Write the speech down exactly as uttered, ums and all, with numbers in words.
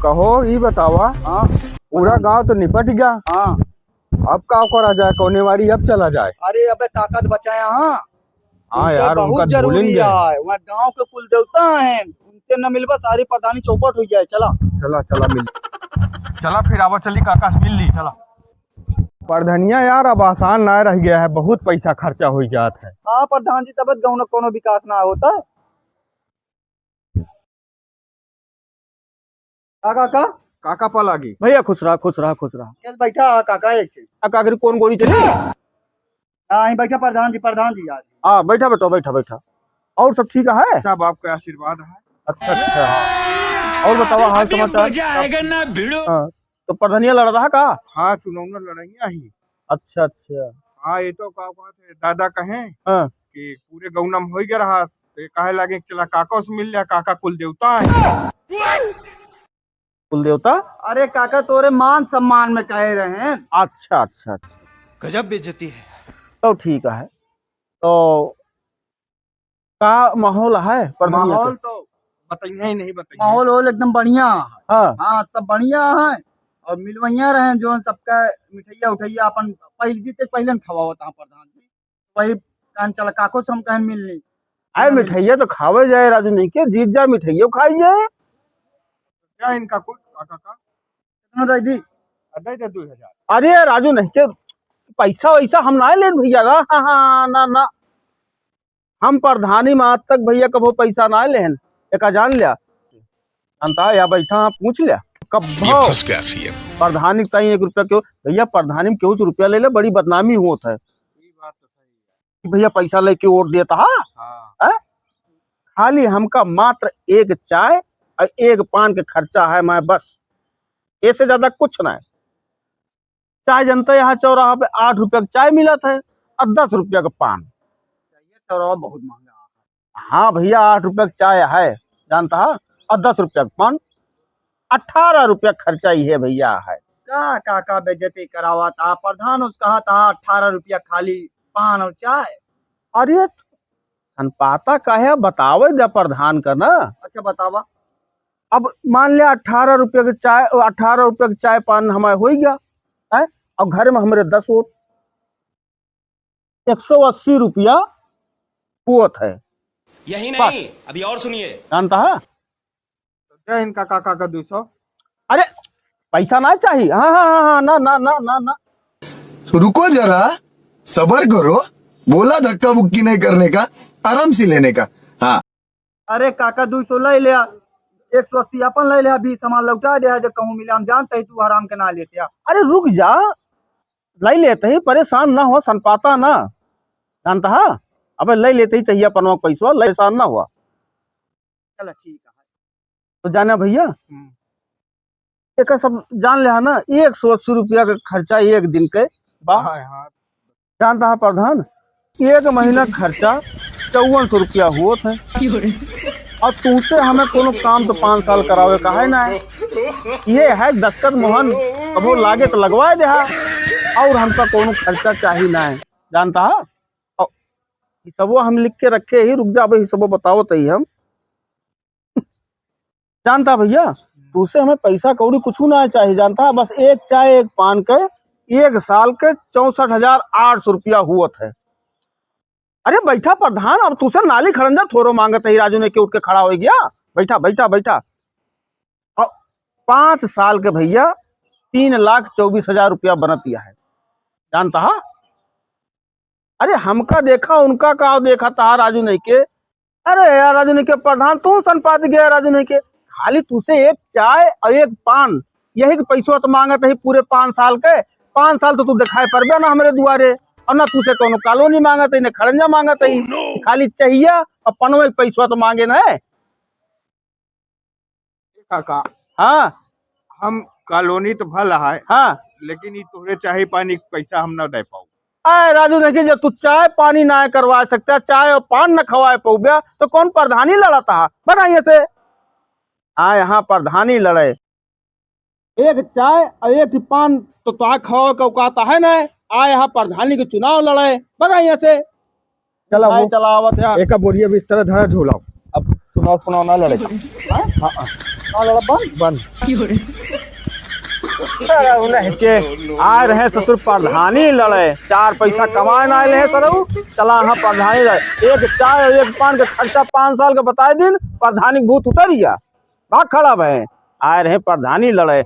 कहो, ई बतावा, हाँ। पूरा गांव तो निपट गया। हाँ। अब का करा जाए, कौने वारी अब चला जाए? अरे अबे ताकत बचाया, हाँ। हाँ उनका यार, बहुत उनका जरूरी भूलेंगे। है, वहाँ गांव के कुल देवता हैं, उनसे न मिलबा, सारी प्रधानी चौपट हो जाए। चला। चला, चला, मिल। चला फिर आवा, चली काका से मिल ली, चला। प्रधनिया यार, अब आसान ना रह गया है, बहुत पैसा खर्चा हो जात है। हाँ प्रधान जी, तब गाँव में कोनो विकास ना होता। का, का, का? काका पा लागी। भैया खुश रहा, खुश रहा, खुश रहा। कैसे बैठा है काका ऐसे? आ काकरी कौन गोरी चली? हाँ, यहीं बैठा प्रधान जी, प्रधान जी आज। हाँ, बैठा बेटा, बैठा, बैठा। और सब ठीक है? सब आपका आशीर्वाद है। अच्छा, अच्छा। और बतावा हाल अभी समाचार? मजा आएगा ना भिड़ू। हाँ, तो प्रधनिया लड़ रहा का? हाँ, चुनाव में लड़ाइयाँ ही। अच्छा, अच्छा। हाँ, ये तो का बात है, दादा कहें हाँ। कि पूरे गौना में हो गया रहा, तो ये कहे लगे, "चला काका से मिल लिया, काका कुल देवता है।" कुल देवता? अरे काका, तोरे मान सम्मान में कहे रहे हैं। अच्छा, अच्छा, अच्छा। गजब बेइज्जती है। तो ठीक है। तो का माहौल है प्रधान यहाँ माहौल के? तो बताइए ही नहीं, बताइए। माहौल होल एकदम बढ़िया है। हाँ। हाँ, सब बढ़िया है। और मिलवैया रहे जो सबका मिठैया उठैया अपन पहले जीते पहले न खवावत हैं प्रधान जी। वही कान चला काको से हम कहन मिलनी। आए मिठैया तो खावे जाए राजू नहीं के, जीत जा मिठैया खाई जाए। क्या इनका कुछ काका का? कितना दे दी? आ, दे दे दो हजार। अरे राजू नहीं के, पैसा वैसा हम ना लेन भैया, ना, हाँ, हाँ, ना, ना। हम प्रधानी में आज तक भैया कभो पैसा ना लेहन, एका जान लिया। जानता है, या बैठा हाँ, पूछ लिया। कभो ये फंस गया सीएम। प्रधानी ताई एक रुपया क्यों, भैया प्रधानी में केहू से रुपया ले ले, बड़ी बदनामी होत है। ये बात तो सही है। कि भैया पैसा लेके वोट देता है? हाँ। हैं? खाली हमका मात्र एक चाय और एक पान के खर्चा है, मैं बस, ऐसे ज्यादा कुछ ना है। चाय जनता यहाँ चौराहा पे आठ रुपया के चाय मिलत है और दस रुपया के पान। ये चौराहा बहुत महंगा है। हाँ भैया, आठ रुपया के चाय है, जानता है, और दस रुपया के पान, अठारह रुपया खर्चा ही है भैया है। का काका बेइज्जती करावा था, प्रधान उस कहा था अठारह रुपया खाली पान और चाय। अरे सनपाता का है, बतावे दे प्रधान का ना। अच्छा बतावा। अब मान लिया अठारह रुपया के चाय, अठारह रुपया के चाय पान हमारे हो गया है, और घर में हमारे दस वोट, एक सौ अस्सी रुपया हुआ था। यही बस। नहीं, अभी और सुनिए। जानता है? तो दे इनका काका का दो सौ। अरे पैसा ना चाहिए। हाँ, हाँ, हाँ, हाँ, ना, ना, ना, ना, ना। तो रुको जरा, सबर करो, बोला धक्का बुक्की नहीं करने का, आराम से लेने का। हाँ। अरे काका, दो सौ ले लिया, एक सौ अस्सी अपन ले लिया, बीस हमार लौटा दे, जो कहूँ मिले, हम जानते ही तू हराम के ना लेते आ। अरे रुक जा, ले लेते ही, परेशान ना हो, सनपाता ना, जानता है? अबे ले लेते ही चाहिए पनवा के पैसवा, ले, परेशान ना हुआ। चला ठीक है। तो जाना भैया, हम्म। एका सब जान ले है ना, एक सौ अस्सी रुपया के खर्चा एक दिन के बा। हाँ, हाँ। जानता है प्रधान, एक महीना खर्चा चौवन सौ रुपया होत है। और तुमसे हमें कोनो काम तो पाँच साल करावे का है ना है। ये है दस्तखत मोहन, कबो लागे तो लगवाए दे हा। और हमका कोनो खर्चा चाही ना है, जानता है? और हिसबो हम लिख के रखे ही, रुक जा, अबे हिसबो बतावत ही हम। जानता भैया, तुझसे हमें पैसा कौड़ी कुछ ना चाहिए, जानता, बस एक चाय एक पान के एक साल के चौसठ हजार आठ सौ रुपया हुआ था। अरे बैठा प्रधान, अब तुझसे नाली खड़ंजा थोरो मांगत ही, राजू नहीं के उठ के खड़ा हो गया। बैठा, बैठा, बैठा। और पाँच साल के भैया तीन लाख चौबीस हजार रुपया बनत दिया है, जानता हा? अरे हमका देखा, उनका का देखा, तहा राजू नहीं के। अरे यार राजू नहीं के, प्रधान तू सनपात गया राजू नहीं के, खाली तुझसे एक चाय और एक पान, यही के पैसवा तो मांगत ही पूरे पाँच साल के। पाँच साल तो तू दिखाई पड़बे ना हमरे दुआरे, और ना तुझसे कोनो कॉलोनी मांगत ही, ना खड़ंजा मांगत ही। खाली चाहिए और पनवे के पैसवा तो मांगे ना है। काका, हाँ। हम कॉलोनी तो भला है, हाँ। लेकिन ई तोहरे चाय पानी के पैसा हम ना दे पाऊ। अरे राजू, देखिए, जब तू चाय पानी ना करवा सकता, चाय और पान न खवाए पउबे, तो कौन प्रधानी लड़ता है? बताइए से। हाँ, यहाँ प्रधानी लड़े। एक चाय और एक पान तो तोहार खवावे का औकात है ना, आ यहाँ प्रधानी के चुनाव लड़े, बगा यहाँ से। चला भाई वो चलावत है। एका बोरिया बिस्तर धरा झोलाओ। अब चुनाव, चुनाव ना लड़े। हाँ? हाँ, हाँ। हाँ, लड़ा बंद, बंद। अरे, उन्हें के आए रहे ससुर प्रधानी लड़े, चार पैसा कमाए ना आए रहे सरऊ, चला हाँ प्रधानी लड़े। एक चाय और एक पान के खर्चा पाँच साल के बताए दिन, प्रधानी के भूत उतर गया। भाग खड़ा भए, आए रहे प्रधानी लड़े।